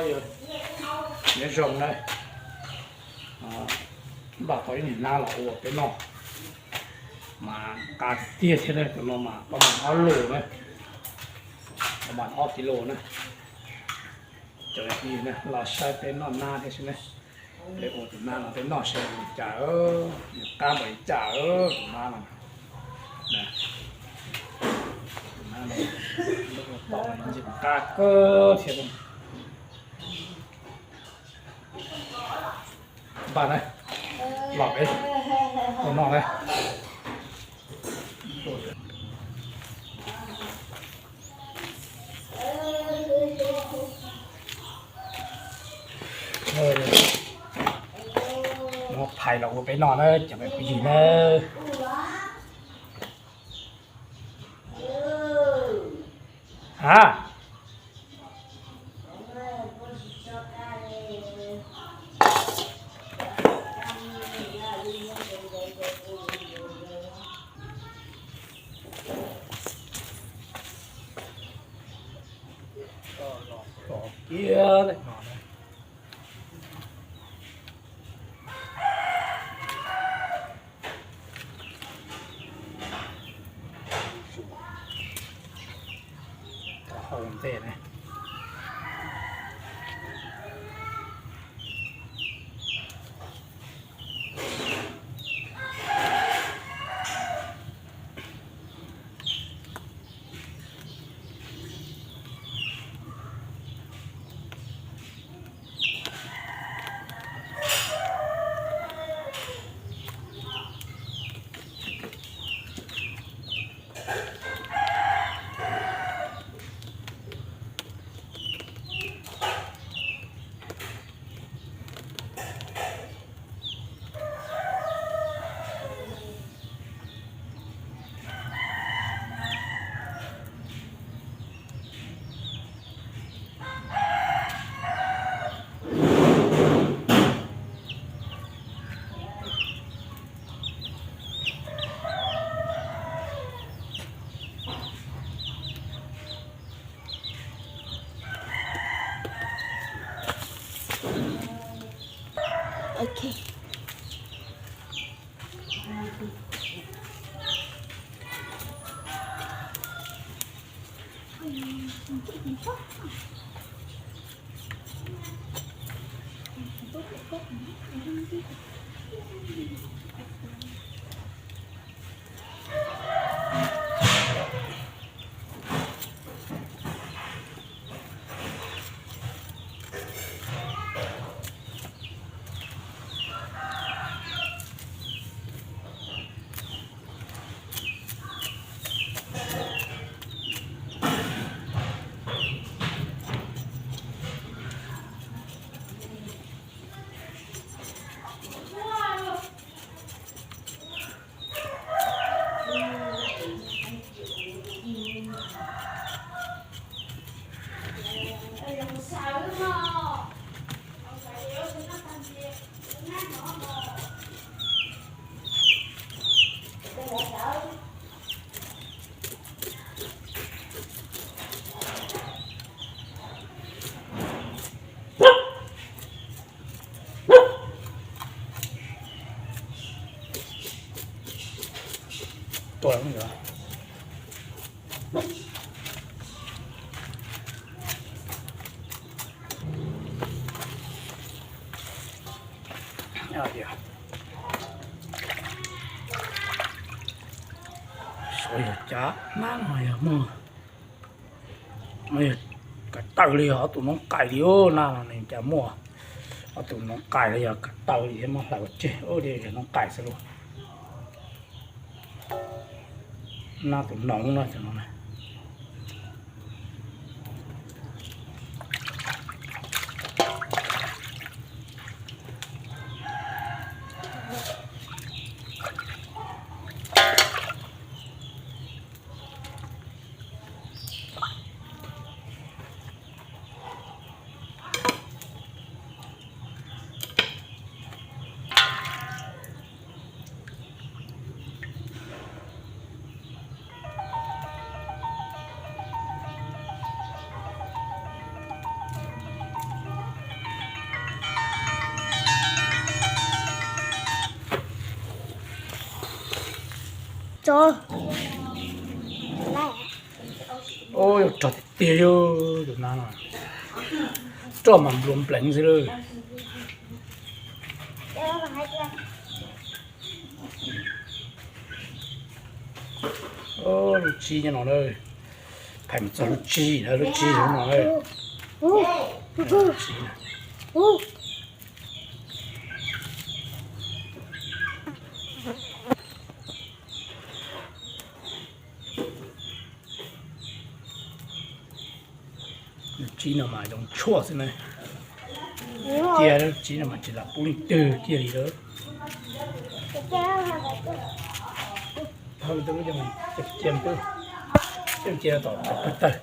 Nyob zoo na, npaj tau ib niag nab los ua peb noj, mas qab tiag tiag thiab na. Tus no mas tau mas ob lus na, tau mas ob kis lus na. Cov niam txiv los saib peb noj nab thiab xwb ne. Peb ua tus nab no peb noj seb li cas, nws qab npaum li cas tus nab no. Tus nab no, tus nab no ntxim qab kawg thiab. Npaj na, los peb ua noj na. Muab phais los ua peb noj na cov me phooj ywg na. Ha, kiag lawm no. Hau ntej na. Ok. Suav yog cov nab no yog muaj, kav tawm li yog ob tug noob qais li os. Nab no nws cas muaj ob tug noob qais li yog kav tawm li thiab muab hlawv ua tseg li yog noob qais xwb lauj. Nab tus noov no cov no na. Rog tiag tiag, tus nab no roj mas nplua npleev xwb lawm. Lub tsib nyob no na, phais mus txog lub tsib na, lub tsib no na. Lub tsib no mas zoo tshuaj xwb na. Tiag, lub tsib no mas tsis lam pub leej twg kiag li lawm. Cia tom pawg tawg.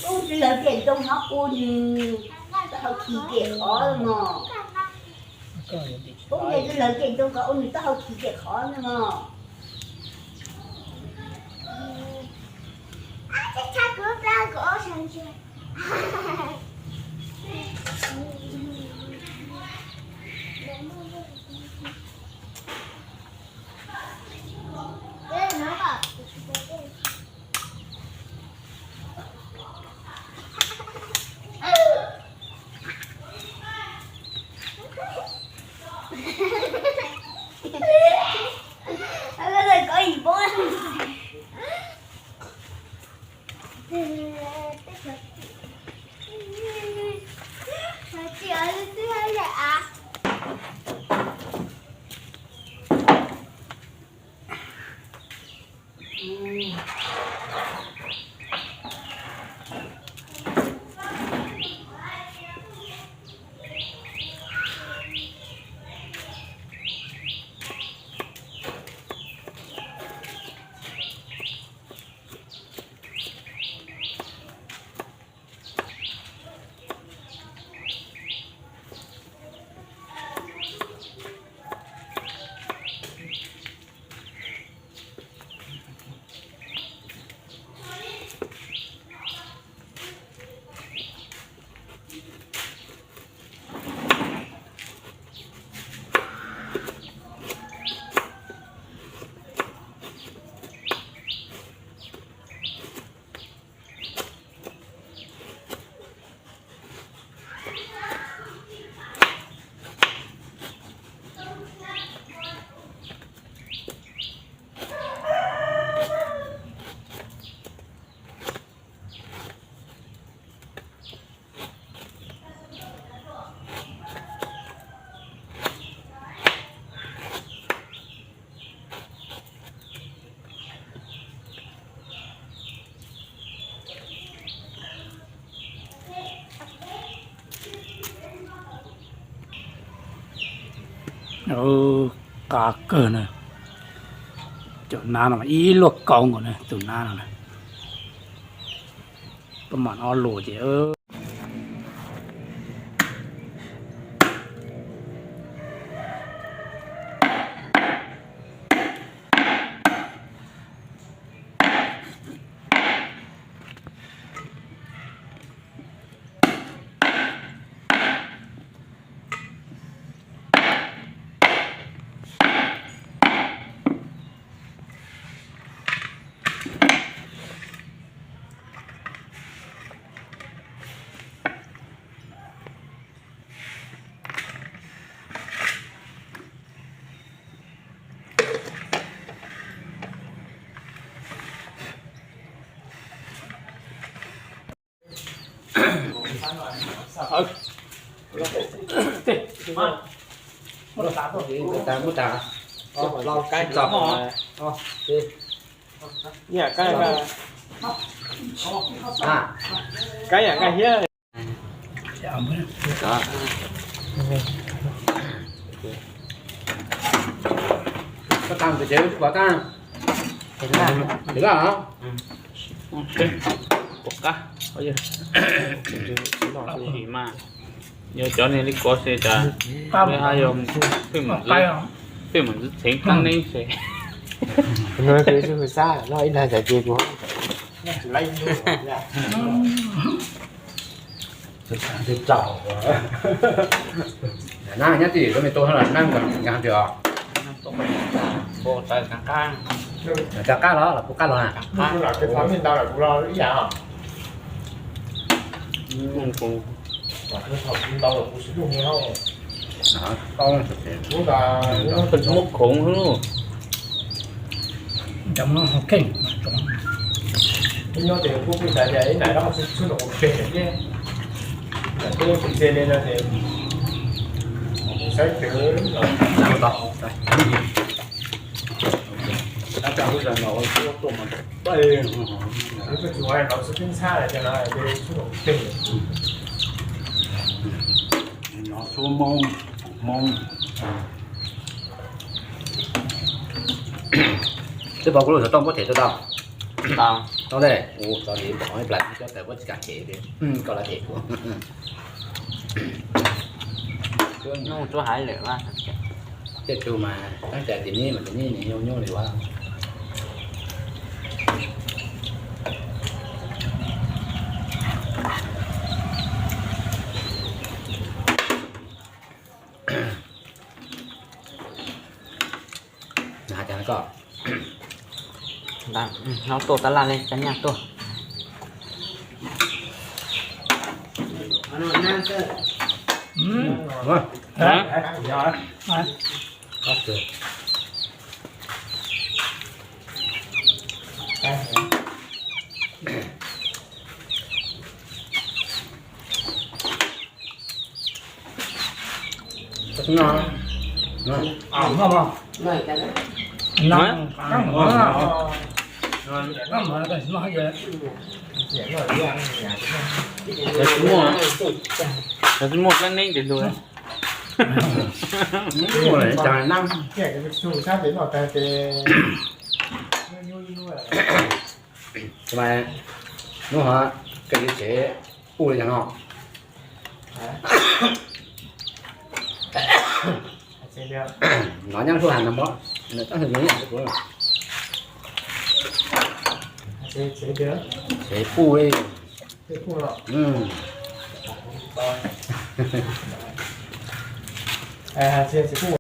Ub, lawv tias zoo hov ua nws taub hau khi tias qhov mog. Ub, lawv tias zoo hov ua nws taub hau khi tias qhov mog. Qab kawg na. Cov nab no ib luaj kaub nkaus na, tus nab no na. Pab mam ob luas ces Lau cái chọc. Cái Kab yam nqaij thiab. Koj tau tus tsev ua tsis pom tag. Pom qab. Mas yog cov niag li ko xwb tas, peb hab yog pheej mus ntxwv txheev qab neb xwb. Ib dag tas ces kuv nab nyob twj ywm rau me tau los nab nkag hais tias npau taws kag qab, kag qab los los kuv qab los na. Muab khoov xwb. Twb pom kuv lub xov tooj muab them tuaj tau. Tau ne. Ua tau li pom ib plag cov tawm muab tsis kam them li. Koj los them kuv. Tej tug mas tab cas tim neb mas tim neb nyuaj nyuaj li ua. Hais tias koj hnov tuaj tab laj li cov nyaj tuaj. Muaj kab neb tes lus. Hnub no koj yuav tsev puj li cas no? Nov nyob hlub has no mog, nws tab hwm nws ib yam li kuv. Tsev puj li.